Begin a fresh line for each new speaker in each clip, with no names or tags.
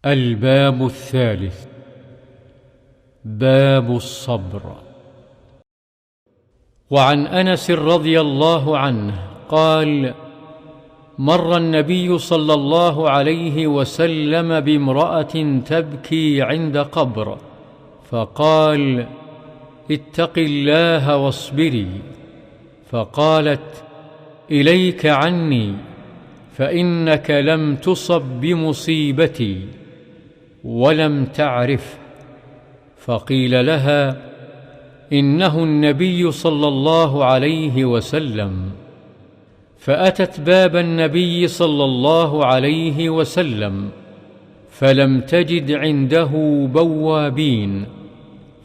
الباب الثالث: باب الصبر. وعن أنس رضي الله عنه قال: مر النبي صلى الله عليه وسلم بامرأة تبكي عند قبر، فقال: اتق الله واصبري. فقالت: إليك عني، فإنك لم تصب بمصيبتي ولم تعرفه. فقيل لها: إنه النبي صلى الله عليه وسلم. فأتت باب النبي صلى الله عليه وسلم فلم تجد عنده بوابين،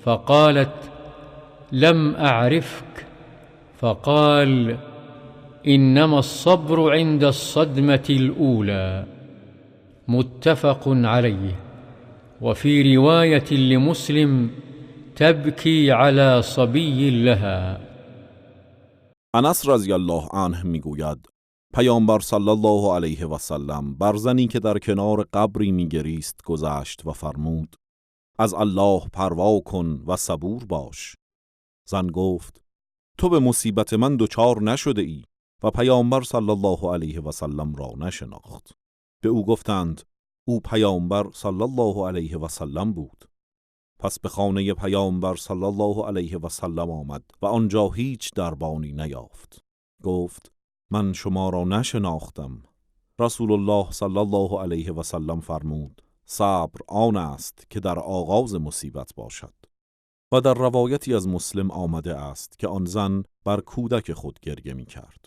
فقالت: لم أعرفك. فقال: إنما الصبر عند الصدمة الأولى. متفق عليه. وفي رواية لمسلم: تبكي على صبي لها.
انس رضی الله عنه میگوید: پیامبر صلی الله علیه و سلم بر زنی که در کنار قبری میگریست گذشت و فرمود: از الله پروا کن و صبور باش. زن گفت: تو به مصیبت من دچار نشده ای. و پیامبر صلی الله علیه و سلم را نشناخت. به او گفتند: او پیامبر صلی الله علیه و سلم بود. پس به خانه پیامبر صلی الله علیه و سلم آمد و آنجا هیچ دربانی نیافت. گفت: من شما را نشناختم. رسول الله صلی الله علیه و سلم فرمود: صبر آن است که در آغاز مصیبت باشد. و در روایتی از مسلم آمده است که آن زن بر کودک خود گریه می کرد.